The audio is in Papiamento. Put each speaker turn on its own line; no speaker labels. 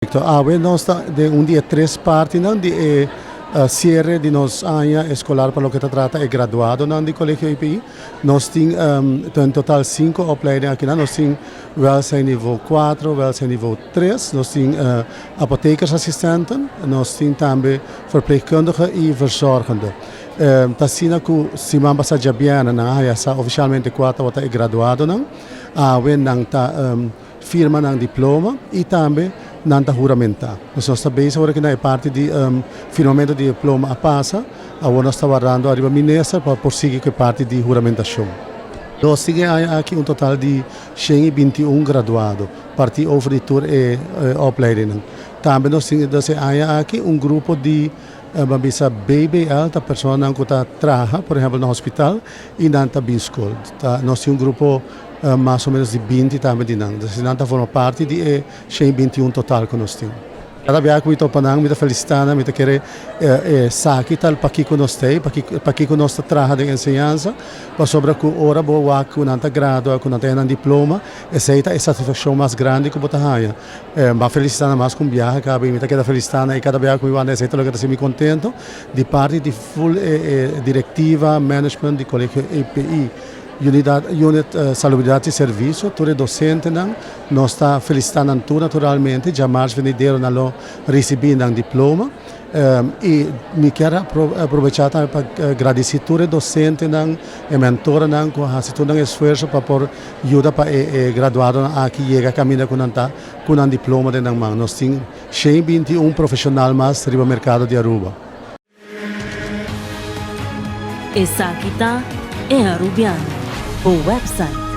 Awe nos ta den un di e tres partinan di e cierre di nos aña escolar pa loke ta trata e graduadonan di Colegio EPI. Nos tin en total cinco opleiding akinan. Nos tin welzijn niveau cuatro, welzijn niveau tres, nos tin apothekersassistenten, nos tin tambe verpleegkundige y verzorgende. Ta asina cu siman pasa djabièrnè nan a haya sa oficialmente cua tabata e graduadonan. Awe nan ta firma nan diploma y tambe nan ta huramenta. Nos nos ta bezig awor aki na e parti di firmamento di diploma a pasa, awor nos ta wardando ariba minister pa por sigui cu e parti di huramentacion. Nos tin e aña aki un total di 121 graduado parti over di tur e opleidingnan. Tambe nos tin e aña aki un grupo di Bo a bisa BBL ta personanan ku ta traha, por ehèmpel na hospital, i nan ta bin skol. Ta nos tin un grupo mas o ménos di 20 tambe di nan. Entonces nan ta forma parti di e 121 total ku nos tin. Kada biaha ku mi topa nan, mi ta felisitá nan, mi ta kere esaki ta pakiko nos ta ei, pakiko nos ta traha den enseñansa, pasobra ku ora bo wak ku nan ta gradua, ku nan ta haña nan diploma, esei ta e satisfakshon mas grandi ku bo ta haña. M'a felicita nan mas cu un biaha caba y mi ta keda felicita nan y cada biaha cu mi wanda esey ta loke ta haci mi contento di parti di full e directiva, management di Colegio EPI, Unidad, Unit Salubridad y Servicio, tur e docentenan, nos ta felicita nan tur naturalmente, djamars venidero nan lo ricibi nan diploma. Y mi kier aprovecha tambe pa gradici tur e docentenan, e mentoranan cu a haci tur nan esfuerzo pa por yuda pa e graduadonan aki yega caminda cu nan ta cu nan diploma den nan man. Nos tin 121 profesional mas riba mercado di Aruba.
Esaki ta E Arubiano, bo website.